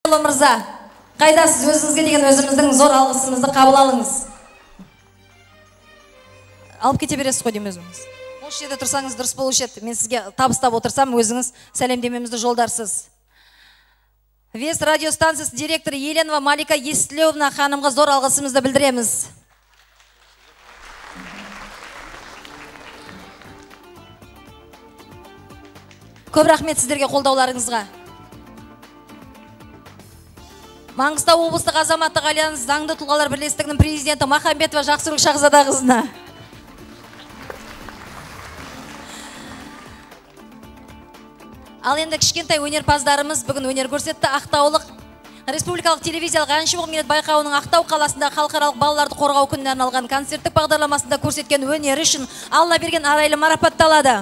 Ыбырайұлы мырза, қайдасыз? Өзіңізге деген өзіміздің зор алғысымызды қабыл алыңыз. Алып кете бересіз ғой деймін өзіңіз. Осы жерде тұрсаңыз дұрыс болушы еді. Мен сізге табыстап отырсам, өзіңіз сәлемдемемізді жолдарсыз. Вес радиостанциясы директоры Еленова Малика Естлеовна ханымға зор алғысымызды білдіреміз. Көп рахмет сіздерге қолдауларыңызға. Маңғыстау облыстық азаматтық альянс заңды тұлғалар бірлестігінің президенті Махамбетова Жақсыгүл Шахзадақызына. Ал енді кішкентай өнерпаздарымыз бүгін өнер көрсетті. Ақтаулық республикалық телевизиялық әнші болғым келеді байқауының Ақтау қаласында халықаралық балаларды қорғау күніне арналған концерттік бағдарламасында көрсеткен өнері үшін Аллаберген Арайлы марапатталады.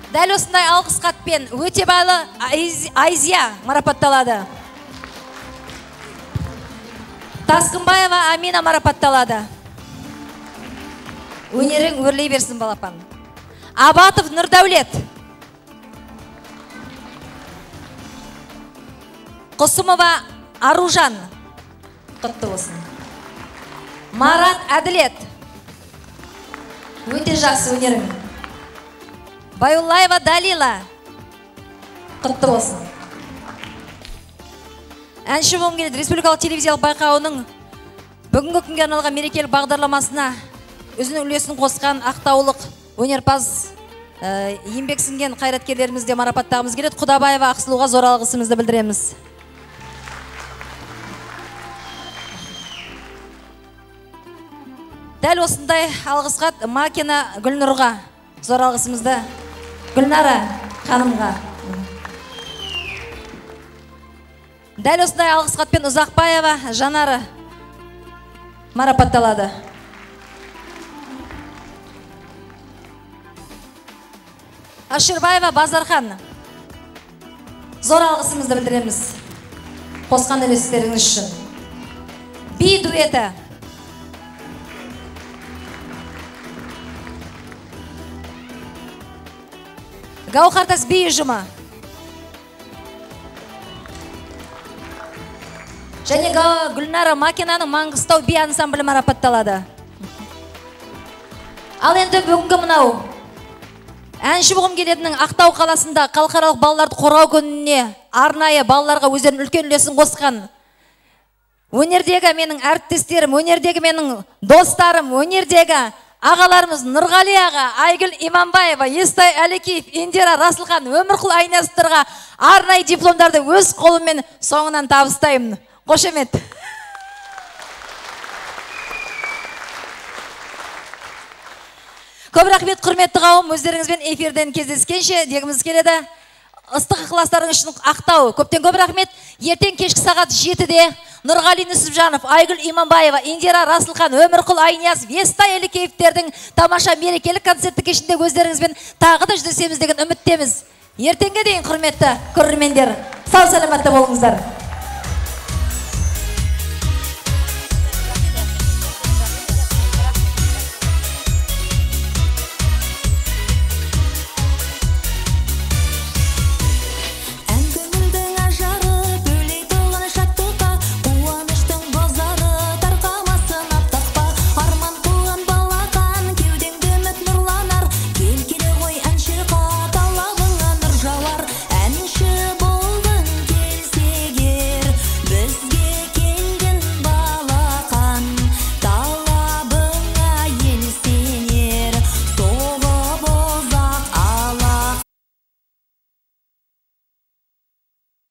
Дәл осындай алғыс хатпен Өтебайлы Айзия марапатталады. Тасқынбаева Амина марапатталады. Өнерің өрлей берсін, балапан. Абатов Нұрдәулет. Құсымова Аружан. Құтты болсын. Марат Әділет. Өте жақсы өнерің. Байуллаева Далила. Құтты болсын. Әнші болғым келеді республикалық телевизиялық байқауының бүгінгі күнге арналған мерекелік бағдарламасына өзінің үлесін қосқан ақтаулық өнерпаз, еңбек сіңген қайраткерлерімізді марапаттағымыз келеді. Құдабаева Ақсұлуға зор алғысымызды білдіреміз. Дәл осындай алғыс хат Макина Гүлнұрға зор алғысымызды, Гүлнара ханымға. Дәл осындай алғыс хатпен Ұзақбаева Жанара марапатталады. Аширбаева Базархан. Зор алғысымызды білдіреміз қосқан үлестеріңіз үшін. Би дуэті. Гауһартас би ұжымы. Және Гүлнара Макинаның Маңғыстау би ансамблі марапатталады. Ал енді бүгінгі мынау әнші болғым келедінің Ақтау қаласында халықаралық балаларды қорғау күніне арнайы балаларға өздерінің үлкен үлесін қосқан өнердегі менің әріптестерім, өнердегі менің достарым, өнердегі ағаларымыз Нұрғали аға, Айгүл Иманбаева, Естай Әлекеев, Индира Расылхан, Өмірқұл Айназовтарға арнайы дипломдарды өз қолыммен соңынан табыстаймын. Қошемет. Көп рахмет, құрметті қауым, өздеріңізбен эфирден кездескенше дегіміз келеді. Ыстық ықыластарыңыз үшін Ақтау, көптен көп рахмет. Ертең кешкі сағат 7-де Нұрғали Нүсіпжанов, Айгүл Иманбаева, Индира Расылхан, Өмірқұл Айниязов, Естай Әлекеевтердің тамаша мерекелік концерттік кешінде өздеріңізбен тағы да жүздесеміз деген үміттеміз. Ертеңге дейін, құрметті көрермендер, сау саламатта болыңыздар.